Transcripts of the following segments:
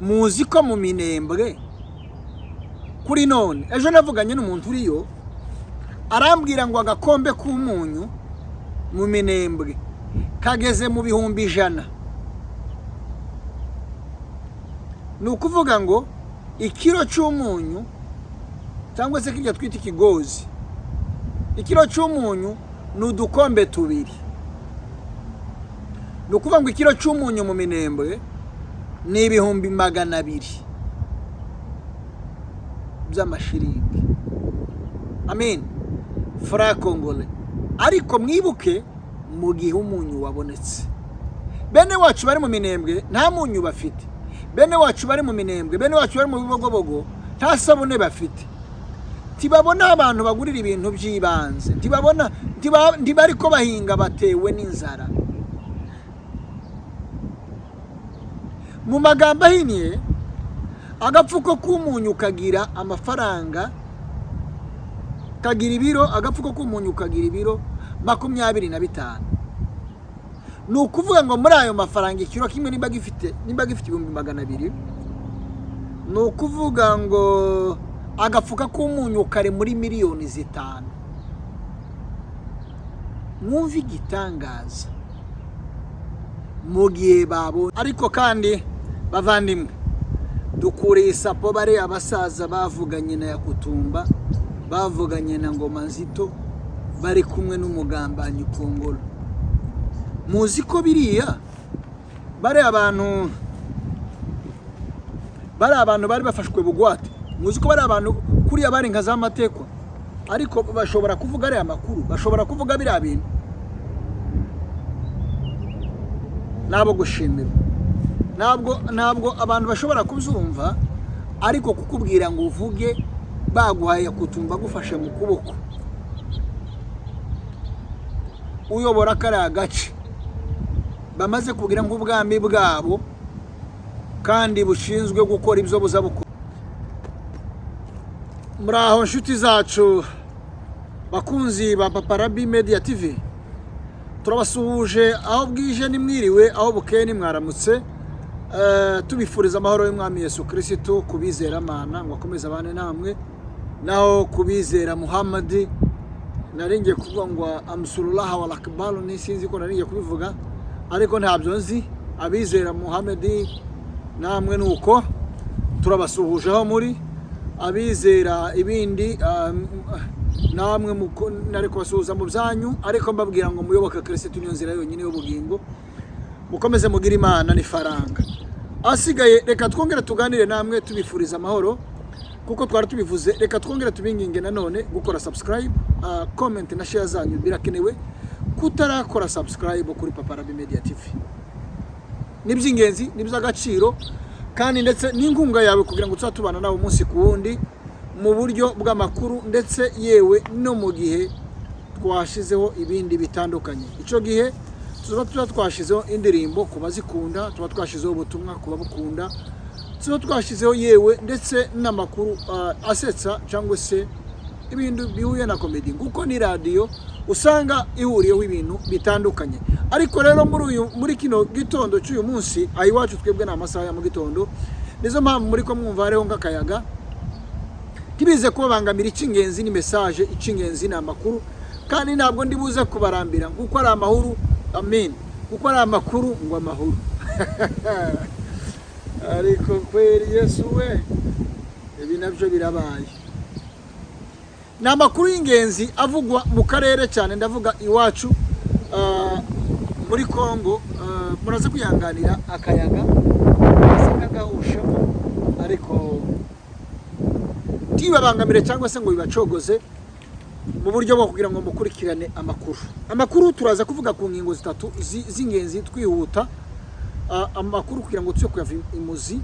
Muzi ko mu Minembwe kuri none, ejo navuganye n'umuntu uriyo, arambwira ngo agakombe k'umunyu mu Minembwe kageze mu 100,000. Ni ukuvuga ngo ikiro cy'umunyu, cyangwa se kirya twita ikigozi, ikiro cy'umunyu ni udukombe tubiri. Ni ukuvuga ngo ikiro cy'umunyu mu Minembwe ni 200,000 by'amashiringi, amin franc congolais. Ariko mwibuke, mu gihe umunyu wabonetse, bene wacu bari mu Minembwe nta munyu bafite. Bene wacu bari mu Minembwe, bene wacu bari mu Bibogobogo nta sabune bafite. Ntibabona abantu bagurira ibintu by'ibanze, ntibabona, ntibari ko bahinga, batewe n'inzara. Mu magambo ahinnye, agapfuko k'umunyu kagira amafaranga, kagira ibiro, agapfuko k'umunyu kagira ibiro 25. Ni ukuvuga ngo muri ayo mafaranga, ikiro kimwe nimba gifite 200,000, ni ukuvuga ngo agafuka k'umunyu kari muri miliyoni 5. Mwumve igitangaza mu gihe babonye. Ariko kandi bavandimwe, dukuriye isapo bari abasaza bavuganye na Yakutumba, bavuganye na Ngoma Nzito, bari kumwe n'umugambanyi Kongolo. Muzi ko biriya bari abantu bari bafashwe bugwate. Muzi ko bari abantu kuriya bari nka za matekwa, ariko bashobora kuvuga ariya makuru, bashobora kuvuga biriya bintu. Nabo gushimira, ntabwo abantu bashobora kubyumva, ariko kukubwira ngo uvuge baguhaye Yakutumba agufashe mu kuboko, uyobora kariya gace bamaze kugira nk'ubwami bwabo kandi bushinzwe gukora ibyo buza bukora. Muri aho, nshuti zacu, bakunzi ba Paparabi Media TV, turabasuhuje aho bwije nimwiriwe, aho bukeye nimwaramutse. Tubifuriza amahoro y'Umwami Yesu Kirisitu ku bizera Mana ngo akomeze abane namwe, naho kubizera Muhammadi, nari ngiye kuvuga ngo amusurulaha wa lakbaru, ni sinzi ko nari ngiye kubivuga ariko ntabyo nzi. Abizera Muhammadi namwe nuko turabasuhuje aho muri. Abizera ibindi namwe nari kubasuhuza mu byanyu, ariko mbabwira ngo muyoboke Kirisitu, niyo nzira yonyine y'ubugingo. Mukomeze mugire Imana n'ifaranga. Asigaye reka twongere tuganire namwe, tubifuriza amahoro kuko twari tubivuze. Reka twongere tubinginge nanone gukora subscribe, comment na share zanyu birakenewe. Kutarakora subscribe kuri Paparabi Media TV ni iby'ingenzi, ni iby'agaciro, kandi ndetse n'inkunga yawe kugira ngo tuzajye tubana nawe umunsi ku wundi mu buryo bw'amakuru, ndetse yewe no mu gihe twashizeho ibindi bitandukanye. Icyo gihe tuba twashizeho indirimbo ku bazikunda, tuba twashizeho ubutumwa ku babukunda, tuba twashyizeho yewe ndetse n'amakuru asetsa cyangwa se ibintu bihuye na comedy, kuko ni radiyo usanga ihuriyeho ibintu bitandukanye. Ariko rero muri kino gitondo cy'uyu munsi, aha iwacu twebwe ni amasaha ya mu gitondo, nizo mpamvu muri ko mwumva hariho nk'akayaga. Ntibize kubabangamira, icy'ingenzi ni message, icy'ingenzi ni amakuru, kandi ntabwo ndi buze kubarambira kuko ari amahuru, amen, kuko ari amakuru ngo amahuru. Ariko kweri Yesu we, ibi nabyo birabaye. Ni amakuru y'ingenzi avugwa mu karere cyane, ndavuga iwacu muri Congo. Muraza kwihanganira akayaga gasa nk'agahushemo, ariko ntibibabangamire cyangwa se ngo bibacogoze mu buryo bwo kugira ngo mukurikirane amakuru. Amakuru turaza kuvuga ku ngingo zitatu z'ingenzi twihuta. Amakuru kugira ngo tuze kuyava imuzi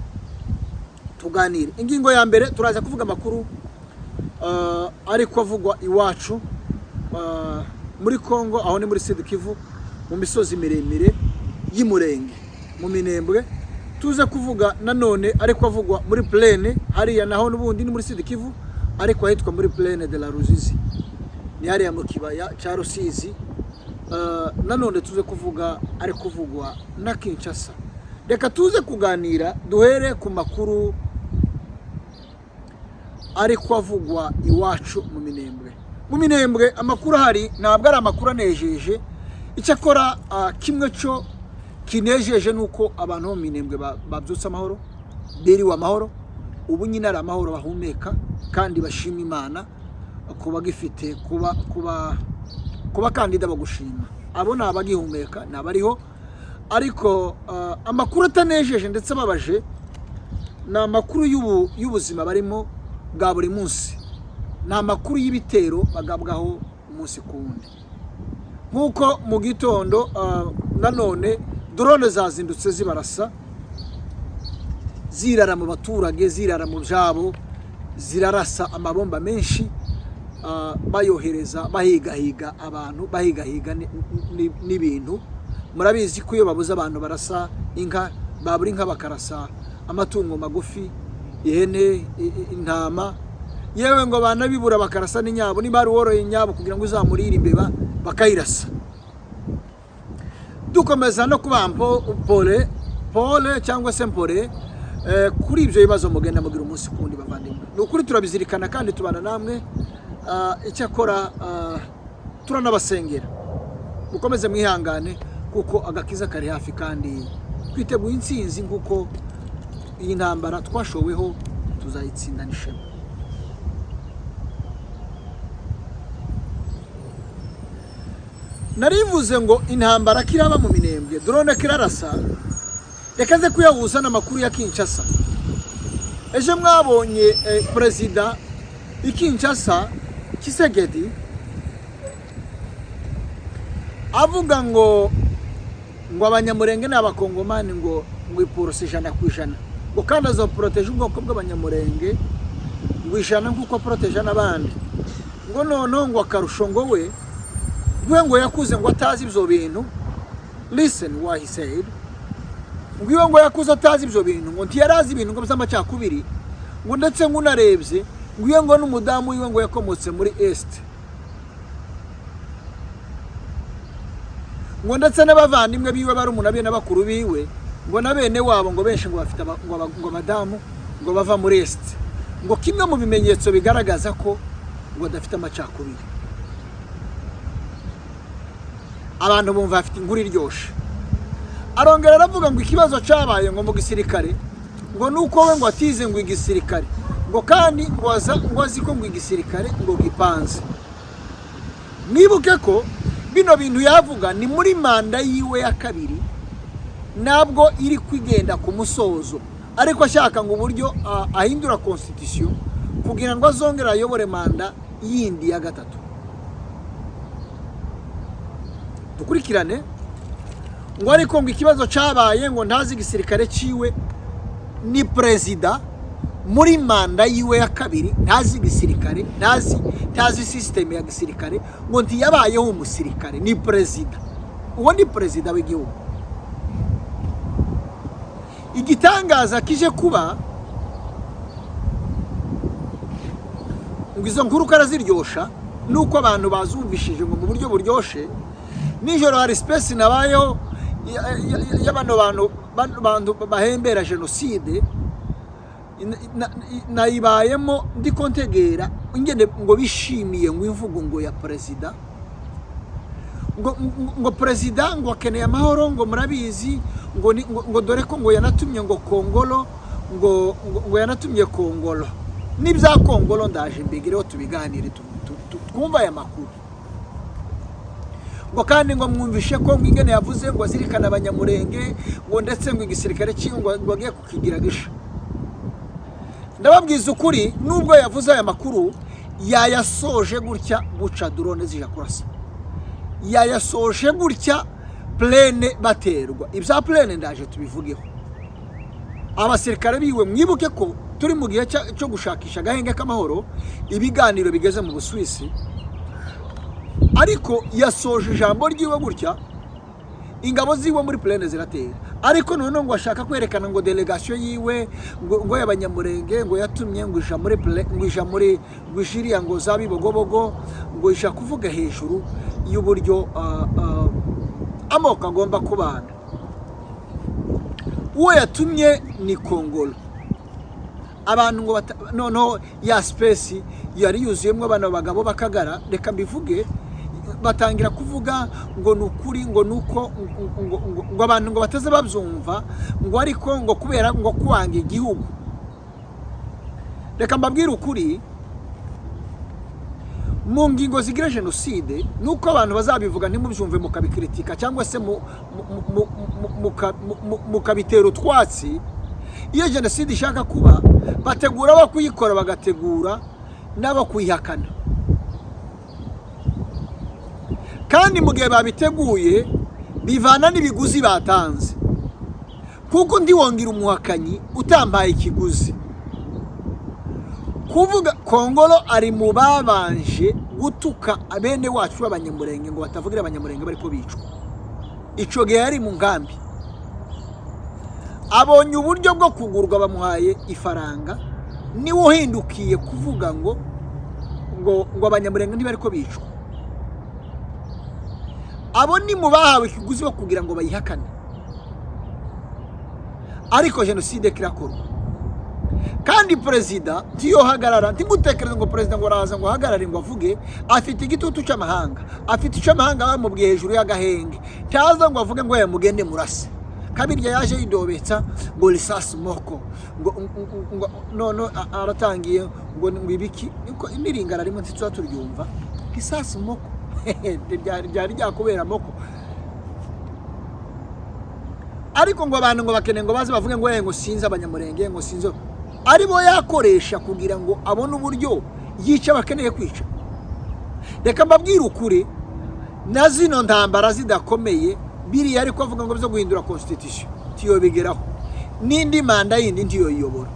tuganire. Ingingo ya mbere, turaza kuvuga amakuru ariko avugwa iwacu muri Congo, aho ni muri Sud Kivu, mu misozi miremire y'Imurenge, mu Minembwe. Tuze kuvuga nanone ariko avugwa muri plaine hariya, naho n'ubundi ni muri Sud Kivu, ariko ahitwa muri plaine de la Ruzizi, ni hariya mu kibaya cya Rusizi. Nanone tuze kuvuga ari kuvugwa na Kinshasa. Reka tuze kuganira, duhere ku makuru ariko avugwa iwacu mu Minembwe. Mu Minembwe amakuru ahari ntabwo ari amakuru anejeje. Icyakora kimwe cyo kinejeje ni uko abantu bo mu Minembwe babyutse amahoro, biriwe amahoro, ubu nyine ari amahoro bahumeka, kandi bashima Imana kuba gifite kuba kandida bagushima. Abo ni abagihumeka, ni abariho. Ariko amakuru atanejeje ndetse ababaje ni amakuru y'ubuzima barimo bwa buri munsi, ni amakuru y'ibitero bagabwaho umunsi ku wundi. Nk'uko mu gitondo nanone drone zazindutse zibarasa, zirara mu baturage, zirara mu byabo, zirarasa amabomba menshi, bayohereza bahigahiga abantu, bahigahiga n'ibintu. Murabizi ko iyo babuze abantu barasa inka, babura inka bakarasa amatungo magufi, ihene, intama, yewe ngo banabibura bakarasa n'inyabo. Niba hari uworoye inyabo kugira ngo uzamurire imbeba, bakayirasa. Dukomeza no kuba pole pole cyangwa se mpore kuri ibyo bibazo mugenda mugira umunsi kundi. Bavandimwe, ni ukuri turabizirikana kandi tubana namwe. Icyakora turanabasengera, mukomeze mwihangane kuko agakiza kari hafi, kandi twiteguye intsinzi, nk'uko iyi ntambara twashoweho tuzayitsinda n'ishema. Narivuze ngo intambara kiraba mu Minembwe, drone kirarasa. Reka nze kuyahuza n'amakuru ya Kinshasa. Ejo mwabonye perezida i Kinshasa, Tshisekedi, avuga ngo Abanyamurenge ni Abakongomani, ngo iporosi 100%, ngo kandi azoporoteje ubwoko bw'Abanyamurenge ngo 100 nk'uko aporoteje n'abandi, ngo noneho ngo akarusho ngo we ngo yakuze ngo atazi ibyo bintu. Listen what he said: ngo iwe ngo yakuze atazi ibyo bintu, ngo ntiyarazi ibintu ngo by'amacakubiri, ngo ndetse ngo unarebye ngo iwe ngo n'umudamu wiwe ngo yakomotse muri Est, ngo ndetse n'abavandimwe biwe, barumuna be na bakuru biwe, ngo na bene wabo, ngo benshi ngo bafite ngo abadamu ngo bava muri Est, ngo kimwe mu bimenyetso bigaragaza ko ngo adafite amacakubiri. Abantu bumva bafite inkuru iryoshe. Arongera aravuga ngo ikibazo cyabaye ngo mu gisirikare ngo nuko we ngo atize ngo igisirikare, ngo kandi ngo aza ngo azi ko ngo igisirikare ngo gipanze. Mwibuke ko bino bintu yavuga ni muri manda yiwe ya kabiri, ntabwo iri kwigenda ku musozo, ariko ashaka ngo uburyo ahindura constitution kugira ngo azongere ayobore manda yindi ya gatatu. Dukurikirane. Ngo ariko ngo ikibazo cyabaye ngo ntazi igisirikare ciwe, ni perezida muri manda yiwe ya kabiri, ntazi igisirikare, ntazi système ya gisirikare, ngo ntiyabayeho umusirikare, ni perezida. Uwo ni perezida w'igihugu. Igitangaza kije kuba ngo izo nkuru karaziryosha nuko abantu bazumvishije ngo mu buryo buryoshe. Nijoro hari space nabayeho y'abano bantu bahembera jenoside, nayibayemo ndiko ntegera ingene ngo bishimiye ngo imvugo ngo ya perezida, ngo perezida ngo akeneye amahoro, ngo murabizi, ngo dore ko ngo yanatumye ngo Kongolo, ngo yanatumye Kongolo. N'ibya Kongolo ndaje mbigireho tubiganire, twumva aya makuru. Ngo kandi ngo mwumvishe ko ngo ingene yavuze ngo azirikana Abanyamurenge, ngo ndetse ngo igisirikare cyiwe ngo agiye kukigira gisha. Ndababwiza ukuri, nubwo yavuze aya makuru, yayasoje gutya buca drone zija kurasa, yayasoje gutya plaine baterwa. Ibya plaine ndaje tubivugeho. Abasirikare biwe, mwibuke ko turi mu gihe cyo gushakisha agahenge k'amahoro, ibiganiro bigeze mu Busuwisi, ariko yasoje ijambo ryiwe gutya ingabo ziwe muri plaine ziratera. Ariko noneho ngo ashaka kwerekana ngo délégation yiwe ngo y'Abanyamurenge ngo yatumye ngo ija muri ngo ija muri ngo ijiriya ngo za Bibogobogo, ngo ija kuvuga hejuru y'uburyo amoko agomba kubana. Uwo yatumye ni Kongolo. Abantu ngo noneho ya space yari yuzuyemo bano bagabo bakagara, reka mbivuge, batangira kuvuga ngo ni ukuri, ngo ni uko ngo abantu ngo bataze babyumva, ngo ariko ngo kubera ngo kwanga igihugu. Reka mbabwire ukuri, mu ngingo zigira jenoside ni uko abantu bazabivuga ntimubyumve, mukabikritika cyangwa se mukabitera utwatsi. Iyo jenoside ishaka kuba, bategura abo kuyikora, bagategura n'abo kuyihakana, kandi mu gihe babiteguye bivana n'ibiguzi batanze, kuko ndiwongera umuhakanyi utambaye ikiguzi. Kuvuga Kongolo ari mu babanje gutuka bene wacu b'Abanyamurenge ngo batavugira Abanyamurenge bariko bicwa, ico gihe yari mu nkambi, abonye uburyo bwo kugurwa, bamuhaye ifaranga, niwe uhindukiye kuvuga ngo Abanyamurenge ntibariko bicwa. Abo ni mu bahawe ikiguzi bo kugira ngo bayihakane, ariko jenoside kirakorwa. Kandi perezida ntiyohagarara, ntimutekereze ngo perezida ngo araza ngo ahagarare ngo avuge. Afite igitutu cy'amahanga, afite icyo amahanga bamubwiye hejuru y'agahenge. Ntaza ngo avuge ngo mugende murase. Kabirya yaje yidobetsa ngo risasi moko, ngo none aratangiye ngo ibiki, niko imiringara arimo, ntituba turyumva risasi moko ryari ryakubera moko. Ariko ngo abantu ngo bakeneye ngo baze bavuge ngo ngo sinzi Abanyamurenge, ngo sinzi aribo yakoresha kugira ngo abone uburyo yica abakeneye kwica. Reka mbabwire ukuri, na zino ntambara zidakomeye biriya ariko avuga ngo byo guhindura constitution ntiyobigeraho, n'indi manda yindi ntiyoyiyobora,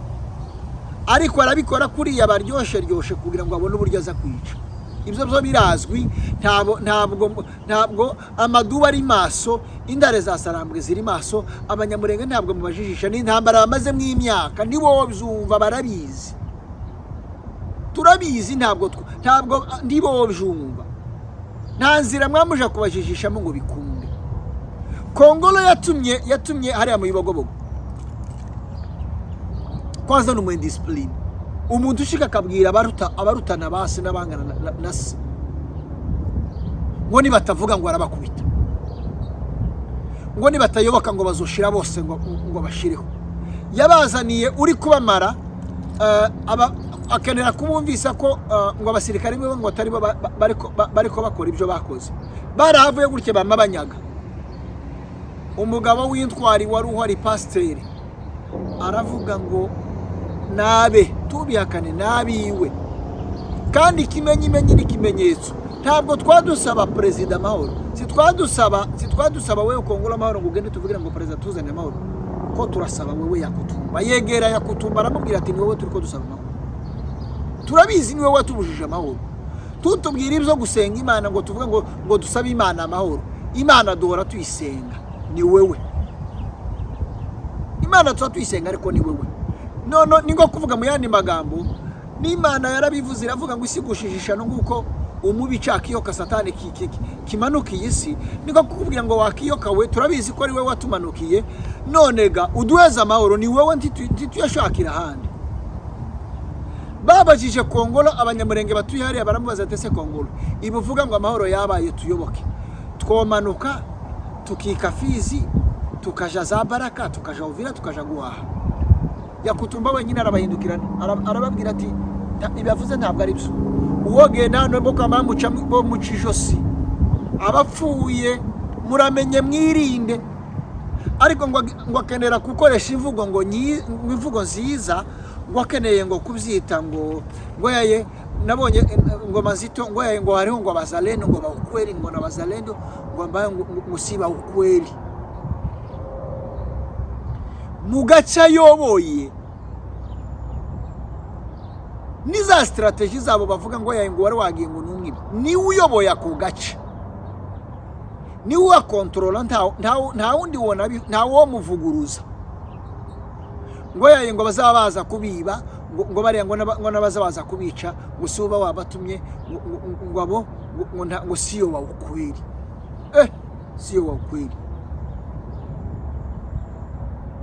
ariko arabikora kuriya baryoshe ryoshe kugira ngo abone uburyo aza kwica. Ibyo byo birazwi, ntabwo amaduba ari maso, indare za Sarambwe ziri maso. Abanyamurenge ntabwo mubajijisha, n'intambara bamazemo imyaka nibo byumva, barabizi, turabizi, ntabwo nibo byumva. Nta nzira mwamuja kubajijishamo ngo bikunde. Kongolo yatumye hariya mu Bibogobogo kwanza ni umu indiscipline, umuntu ushika akabwira abarutana basi n'abangana na se ngo nibatavuga ngo arabakubita, ngo nibatayoboka ngo bazoshira bose, ngo bashireho. Yabazaniye uri kubamara, akenera kubumvisa ko ngo abasirikare be ngo atari bo bariko bakora ibyo bakoze. Barahavuye gutya bama banyaga. Umugabo w'intwari wari uhari, pasiteri, aravuga ngo nabe tubihakane nabiwe. Kandi ikimenyimenyi n'ikimenyetso, ntabwo twadusaba perezida amahoro, si twadusaba wewe Kongolo amahoro ngo ugende tuvugire ngo perezida tuzane amahoro, ko turasaba wewe Yakutumba. Yegera Yakutumba aramubwira ati: "Ni wowe turi ko dusaba amahoro, turabizi ni wowe watubujije amahoro. Tutubwira ibyo gusenga Imana ngo tuvuge ngo dusabe Imana amahoro. Imana duhora tuyisenga, ni wewe Imana tuba tuyisenga, ariko ni wewe." None ni nko kuvuga mu yandi magambo, n'Imana yarabivuze, iravuga ngo isigushije ishano nk'uko umubi cakiyoka Satani kimanukiye isi. Niko kukubwira ngo wakiyoka we, turabizi ko ari wowe watumanukiye, none ga uduheze amahoro, ni wowe, ntituyashakira ahandi. Babajije Kongolo, Abanyamurenge batuye hariya baramubaza ati: "Ese Kongolo, iba uvuga ngo amahoro yabaye, tuyoboke, twomanuka tukika Fizi, tukaja za Baraka, tukaja Uvira, tukaja guhaha?" Yakutumba wenyine arabahindukirana, arababwira ati: "Ibyo avuze ntabwo ari byo. Uwo genda hano bo bo muca ijosi abapfuye, muramenye mwirinde." Ariko ngo akenera gukoresha imvugo ngo imvugo nziza, ngo akeneye ngo kubyita ngo yaye nabonye ngoma zito, ngo yaye ngo hariho ngo abazalendo ngo baukweli, ngo na bazalendo ngo ambayo ngo si baukweli mu gace ayoboye. Ni za stratégie zabo bavuga ngo yaye ngo wari wagiye ngo numwibe, niwe uyoboye ako gace, niwe uhakontorora, nta wundi wona, nta wo muvuguruza. Ngo yaye ngo bazaba baza kubiba, ngo bariya ngo n'abaza baza kubica, ngo si uba wabatumye, ngo abo ngo siyo wa ukweli, siyo wa ukweli.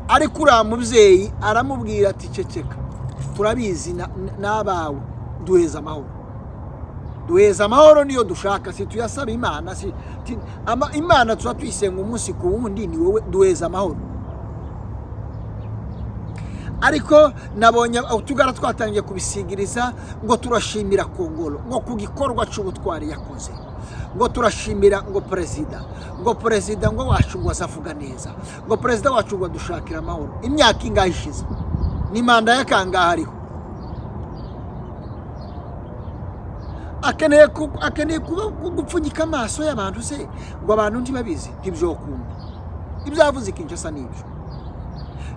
Ariko uriya mubyeyi aramubwira ati: "Ceceka, turabizi n'abawe, duheza amahoro, duheza amahoro, niyo dushaka, si tuyasaba Imana, si Imana tuba tuyisenga umunsi ku wundi, ni wowe, duheza amahoro." Ariko nabonye utugara twatangiye kubisigiriza ngo turashimira Kongolo ngo ku gikorwa cy'ubutwari yakoze, ngo turashimira ngo perezida, ngo perezida ngo wacu ngo azavuga neza, ngo perezida wacu ngo adushakira amahoro. Imyaka ingahe ishize? Ni manda ya kangahe ariho? Akeneye kuba gupfunyika amaso y'abantu se ngo abantu ntibabizi? Ntibyokunda. Ibyo yavuze i Kinshasa nibyo.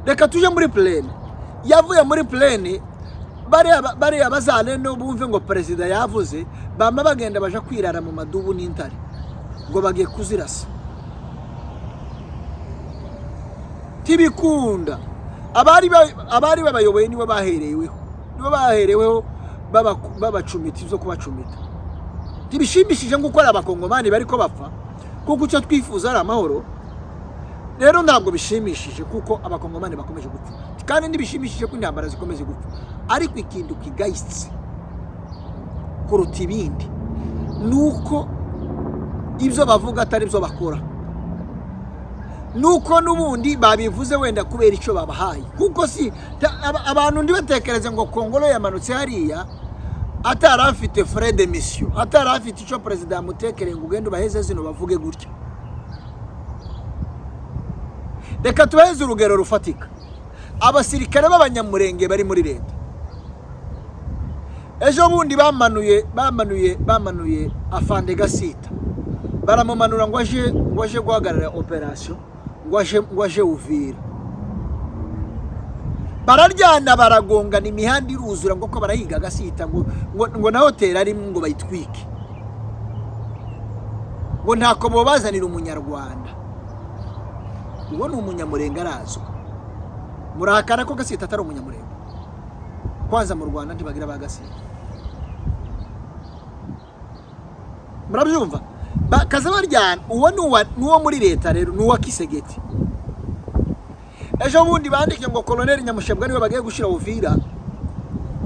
Reka tujye muri plaine. Yavuye muri plaine, bariya bazalendo bumve ngo perezida yavuze, bama bagenda baja kwirara mu madubu n'intare ngo bagiye kuzirasa. Tibikunda. Abari babayoboye nibo bahereweho, nibo bahereweho babacumita ibyo kubacumita. Ntibishimishije nk'uko ari Abakongomani bariko bapfa, kuko icyo twifuza ari amahoro. Rero ntabwo bishimishije kuko Abakongomani bakomeje gupfa, kandi ntibishimishije ko intambara zikomeje gupfa. Ariko ikintu kigayitse kuruta ibindi ni uko ibyo bavuga atari byo bakora, nuko n'ubundi babivuze wenda kubera icyo babahaye, kuko si abantu ntibatekereze ngo Kongolo yamanutse hariya atari afite frais de mission, atari afite icyo perezida yamutekereye ngo ugende ubaheze zino bavuge gutya. Reka tubaheze urugero rufatika. Abasirikare b'Abanyamurenge bari muri leta, ejo bundi bamanuye afande Gasita, baramumanura ngo aje guhagarara operation, ngo aje Uvira. Bararyana, baragongana, imihanda iruzura ngo ko barahiga Gasita, ngo na hoteli arimo ngo bayitwike, ngo ntako bobazanira Umunyarwanda. Uwo ni Umunyamurenge, arazwi. Murahakana ko Gasita atari Umunyamurenge? Kwanza mu Rwanda ntibagira ba Gasita, murabyumva? Bakaza baryana. Uwo ni uwo muri leta rero, ni uwa Kisegeti. Ejo bundi bandike ngo Koloneli Nyamushebwa niwe bagiye gushyira Uvira.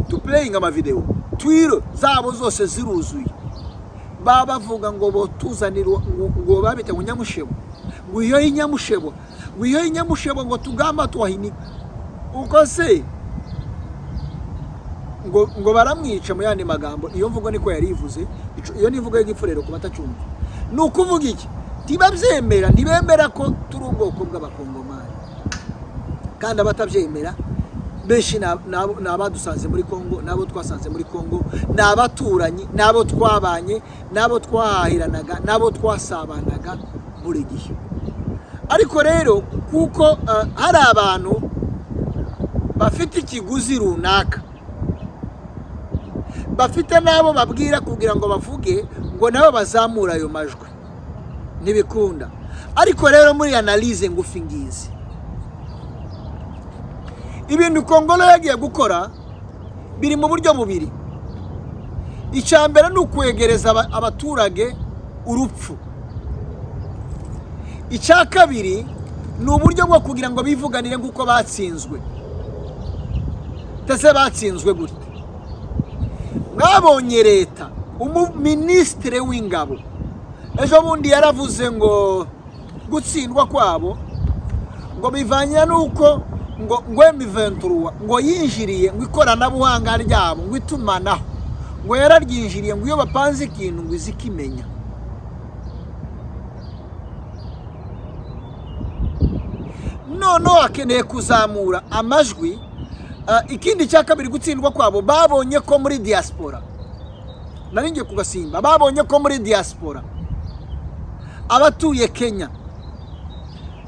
Tupureyinga amavideo, twiro zabo zose ziruzuye, baba bavuga ngo botuzanira ngo babite ngo Nyamushebo, ngo iyo y'Inyamushebo, ngo iyo y'Inyamushebo, ngo tugamba tuwahinika uko se ngo baramwica. Mu yandi magambo, iyo mvugo niko yari ivuze. Iyo ni imvugo y'igipfurero ku batacyumva. Ni ukuvuga iki? Ntibabyemera, ntibemera ko turi ubwoko bw'Abakongomani. Kandi abatabyemera benshi ni abadusanze muri Kongo, n'abo twasanze muri Kongo, ni abaturanyi, n'abo twabanye, n'abo twahahiranaga, n'abo twasabanaga buri gihe. Ariko rero kuko hari abantu bafite ikiguzi runaka, bafite n'abo babwira kugira ngo bavuge ngo nabo bazamure ayo majwi, ntibikunda. Ariko rero muri analyse ngufi ngizi, ibintu Kongolo yagiye gukora biri mu buryo bubiri. Icya mbere ni ukwegereza abaturage urupfu. Icya kabiri ni uburyo bwo kugira ngo bivuganire nk'uko batsinzwe. Ndetse batsinzwe gute? Mwabonye leta, umuminisitiri w'ingabo ejo bundi yaravuze ngo gutsindwa kwabo ngo bivanye n'uko ngo M23 ngo yinjiriye ngo ikoranabuhanga ryabo, ngo itumanaho ngo yararyinjiriye, ngo iyo bapanze ikintu ngo izikimenya. Noneho akeneye kuzamura amajwi. Ikindi cya kabiri, gutsindwa kwabo, babonye ko muri diaspora, nari ngiye kugasimba, babonye ko muri diaspora, abatuye Kenya,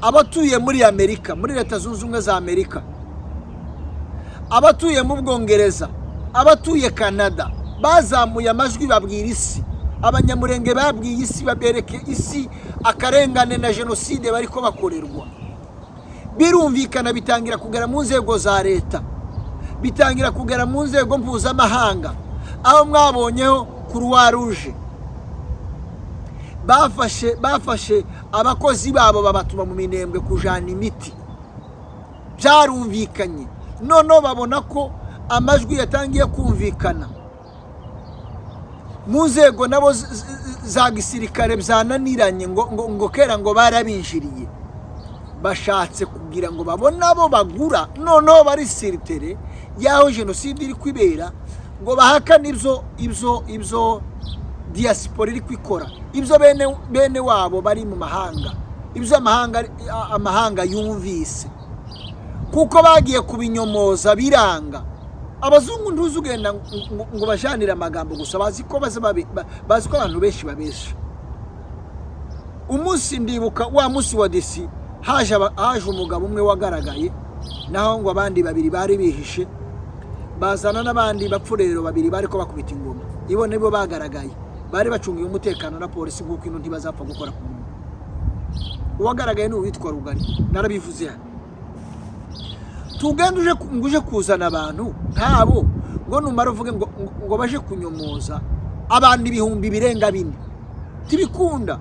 abatuye muri Amerika, muri Leta Zunze Ubumwe za Amerika, abatuye mu Bwongereza, abatuye Canada, bazamuye amajwi babwira isi. Abanyamurenge babwiye isi, babereke isi akarengane na jenoside bariko bakorerwa. Birumvikana, bitangira kugera mu nzego za leta, bitangira kugera mu nzego mpuzamahanga, aho mwabonyeho Croix Rouge bafashe abakozi babo babatuma mu Minembwe kujana imiti. Byarumvikanye. Noneho babona ko amajwi yatangiye kumvikana mu nzego nabo za gisirikare, byananiranye ngo kera ngo barabinjiriye. Bashatse kugira ngo babone abo bagura, noneho bari sur terrain y'aho jenoside iri kwibera, ngo bahakane ibyo diaspora iri kwikora, ibyo bene wabo bari mu mahanga, ibyo amahanga yumvise, kuko bagiye kubinyomoza biranga. Abazungu ntuzi ugenda ngo bajanire amagambo gusa, bazi ko bazi ko abantu benshi babesha. Umunsi ndibuka wa munsi wa desi, haje umugabo umwe wagaragaye, naho ngo abandi babiri bari bihishe, bazana n'abandi bapfurero babiri bari ko bakubita ingoma. Ibo nibo bagaragaye, bari bacungiye umutekano na polisi, nk'uko ino ntibazapfa gukora ku muntu. Uwagaragaye ni uwitwa Rugari, narabivuze hano. Tugende ngo uje kuzana abantu nk'abo, ngo numara uvuge ngo baje kunyomoza abantu 4000 birenga, tibikunda.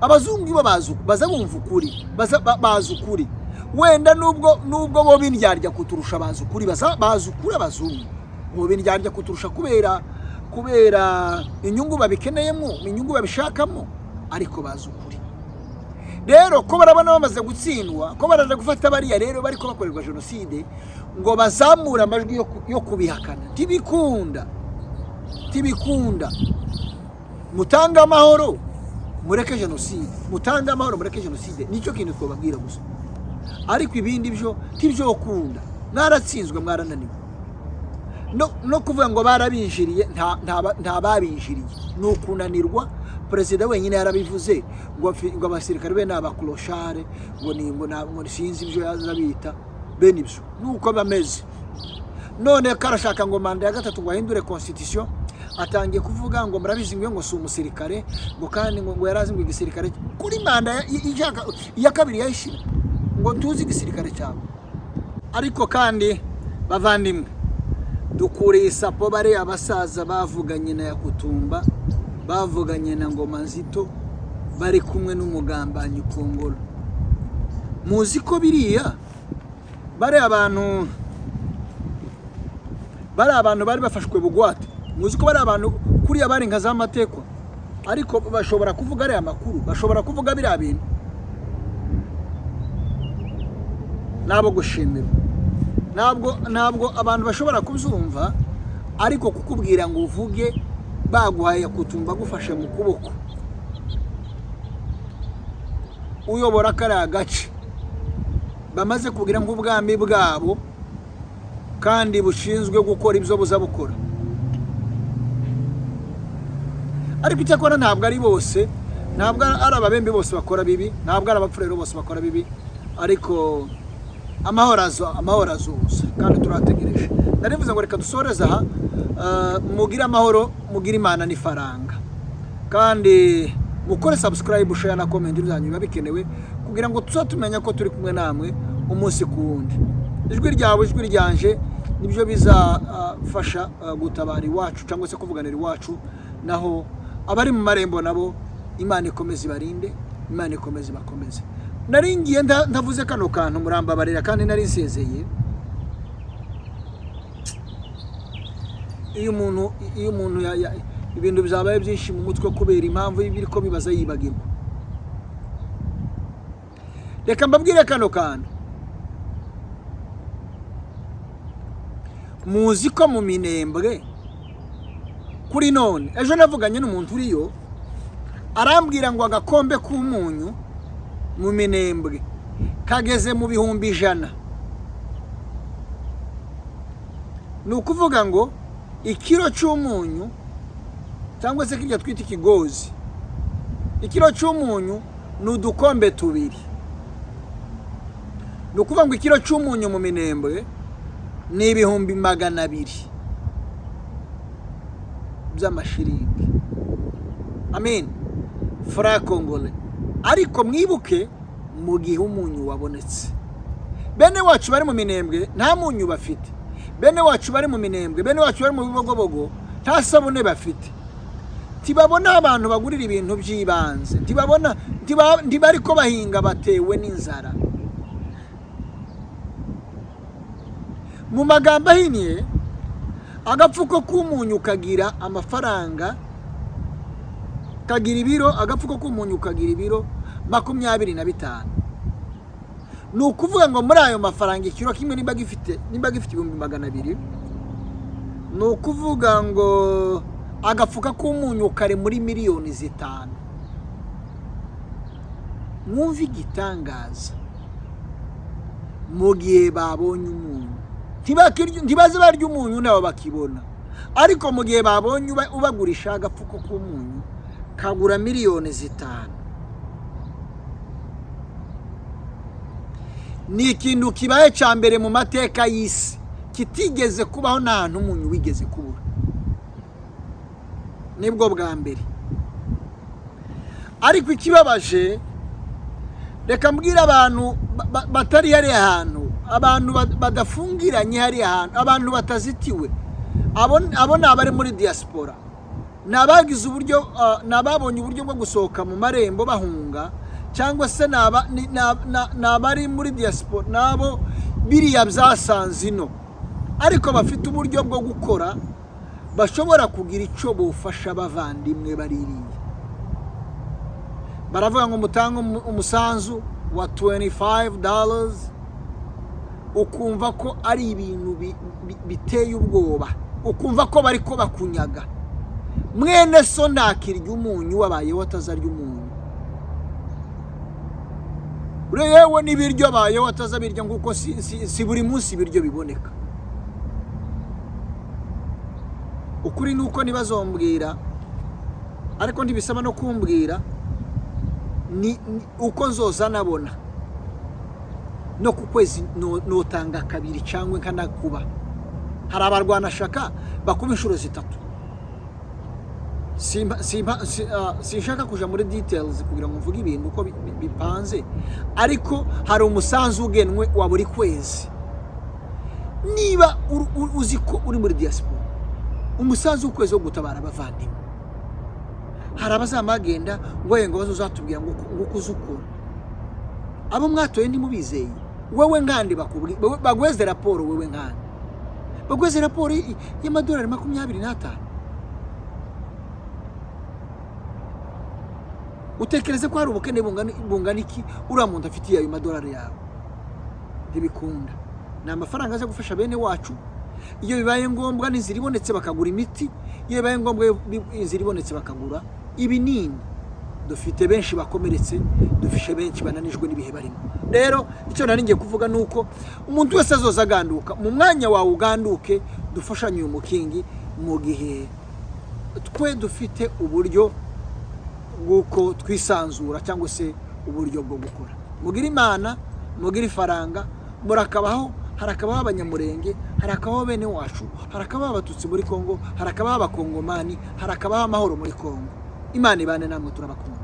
Abazungu bo baza bumva ukuri, bazi ukuri. Wenda nubwo bo bindyarya kuturusha, bazi ukuri, bazi ukuri. Abazungu bo bindyarya kuturusha kubera inyungu babikeneyemo, inyungu babishakamo, ariko bazi ukuri. Rero ko barabona bamaze gutsindwa, ko baraje gufata bariya rero bari ko bakorerwa jenoside, ngo bazamure amajwi yo kubihakana, ntibikunda, ntibikunda. Mutange amahoro mureke jenoside, mutange amahoro mureke jenoside, nicyo kintu twababwira gusa. Ariko ibindi byo ntibyokunda, mwaratsinzwe, mwarananiwe. No kuvuga ngo barabinjiriye, nta babinjiriye, ni ukunanirwa. Perezida wenyine yarabivuze ngo abasirikare be ni abaclochards, ngo ni ngo ngo sinzi ibyo yaza bita bene ibyo, nuko bameze. None karashaka ngo manda ya gatatu, ngo ahindure constitution. Atangiye kuvuga ngo murabizi, ngo si umusirikare, ngo kandi ngo yarazi ngo igisirikare kuri manda iya kabiri yayishira, ngo tuzi igisirikare cyawe. Ariko kandi bavandimwe, dukuriye isapo bariya abasaza bavuganye na Yakutumba, bavuganye na Ngoma Nzito, bari kumwe n'umugambanyi Kongolo. Muzi ko biriya bariya abantu bari bafashwe bugwate. Muzi ko bari abantu kuriya bari nka za matekwa, ariko bashobora kuvuga ariya makuru, bashobora kuvuga biriya bintu nabo gushimira. Ntabwo abantu bashobora kubyumva, ariko kukubwira ngo uvuge baguhaye kutumva gufashe mu kuboko, uyobora kariya gace bamaze kugira nk'ubwami bwabo, kandi bushinzwe gukora ibyo buza bukora. Ariko icyakora ntabwo ari bose, ntabwo ari ababembe bose bakora bibi, ntabwo ari abapfurero bose bakora bibi, ariko amahoro azuza kandi turategereje. Narivuze ngo reka dusoreze aha. Mugire amahoro, mugire Imana n'ifaranga, kandi mukore subscribe, share na comment byanyu biba bikenewe kugira ngo tuze tumenya ko turi kumwe namwe umunsi ku wundi. Ijwi ryawe, ijwi ryanje, nibyo bizafasha gutabara iwacu cyangwa se kuvuganira iwacu. Naho abari mu marembo nabo, Imana ikomeze ibarinde, Imana ikomeze ibakomeze. Nari ngiye ntavuze kano kantu, murambabarira, kandi nari nsezeye. Iyo umuntu ibintu byabaye byinshi mu mutwe kubera impamvu y'ibiri ko bibaza, yibagirwa. Reka mbabwire kano kantu. Muzi ko mu Minembwe kuri none, ejo navuganye n'umuntu uriyo, arambwira ngo agakombe k'umunyu mu Minembwe kageze mu 100,000. Ni ukuvuga ngo ikiro cy'umunyu, cyangwa se kirya twita ikigozi, ikiro cy'umunyu ni udukombe tubiri. Ni ukuvuga ngo ikiro cy'umunyu mu Minembwe ni 200,000 by'amashiringi, amin franc congolais. Ariko mwibuke, mu gihe umunyu wabonetse, bene wacu bari mu Minembwe nta munyu bafite, bene wacu bari mu Minembwe, bene wacu bari mu Bibogobogo nta sabune bafite, ntibabona abantu bagurira ibintu by'ibanze, ntibabona, ntibari ko bahinga, batewe n'inzara. Mu magambo ahinnye, agapfuko k'umunyu kagira amafaranga, kagira ibiro, agapfuko k'umunyu kagira ibiro 25. Ni ukuvuga ngo muri ayo mafaranga, ikiro kimwe nimba gifite 200,000, ni ukuvuga ngo agafuka k'umunyu kari muri miliyoni 5. Mwumve igitangaza: mu gihe babonye umunyu, ntibaze barya umunyu nabo bakibona, ariko mu gihe babonye ubagurisha agapfuko k'umunyu kagura miliyoni 5, ni ikintu kibaye cya mbere mu mateka y'isi kitigeze kubaho. Nta hantu umunyu wigeze kubura, nibwo bwa mbere. Ariko ikibabaje, reka mbwire abantu batari hariya hantu, abantu badafungiranye hariya hantu, abantu batazitiwe, abo ni abari muri diaspora, ni abagize uburyo, ni ababonye uburyo bwo gusohoka mu marembo bahunga, cyangwa se ni abari muri diaspora, nabo biriya byasanze ino, ariko bafite uburyo bwo gukora, bashobora kugira icyo bufasha abavandimwe baririye. Baravuga ngo mutange umusanzu wa $25, ukumva ko ari ibintu biteye ubwoba, ukumva ko bari ko bakunyaga. Mwene so ntakirya umunyu, wabayeho atazarya umunyu. Yewe n'ibiryo abayeho atazabirya, nguko si buri munsi ibiryo biboneka. Ukuri ni uko ntibazombwira, ariko ntibisaba no kumbwira, ni uko nzoza nabona no ku kwezi notanga kabiri cyangwa nkanakuba. Hari abarwanashaka bakuba inshuro zitatu. Sinshaka kuja muri details kugira ngo mvuge ibintu uko bipanze, ariko hari umusanzu ugenwe wa buri kwezi. Niba uzi ko uri muri diaspora, umusanzu w'ukwezi wo gutabara abavandimwe. Hari abazamagenda ngo ye ngo bazuzatubwira ngo uko uzi ukora. Abo mwatoye ntimubizeye. Wewe nkandi bagweze raporo, wewe nkandi bagweze raporo y'amadolari 25. Utekereze ko hari ubukene bungana iki uriya muntu afitiye ayo madolari yawe? Ntibikunda. Ni amafaranga aza gufasha bene wacu iyo bibaye ngombwa n'inzira ibonetse bakagura imiti, iyo bibaye ngombwa inzira ibonetse bakagura ibinini. Dufite benshi bakomeretse, dufite benshi bananijwe n'ibihe barimo. Rero icyo nari ngiye kuvuga ni uko umuntu wese azoza aganduka mu mwanya wawe, uganduke dufashanye uyu mukingi, mu gihe twe dufite uburyo bw'uko twisanzura cyangwa se uburyo bwo gukora. Mugire Imana, mugire ifaranga, murakabaho. Harakabaho Abanyamurenge, harakabaho bene wacu, harakabaho Abatutsi muri Kongo, harakabaho Abakongomani, harakabaho amahoro muri Kongo. Imana ibane namwe, turabakunda.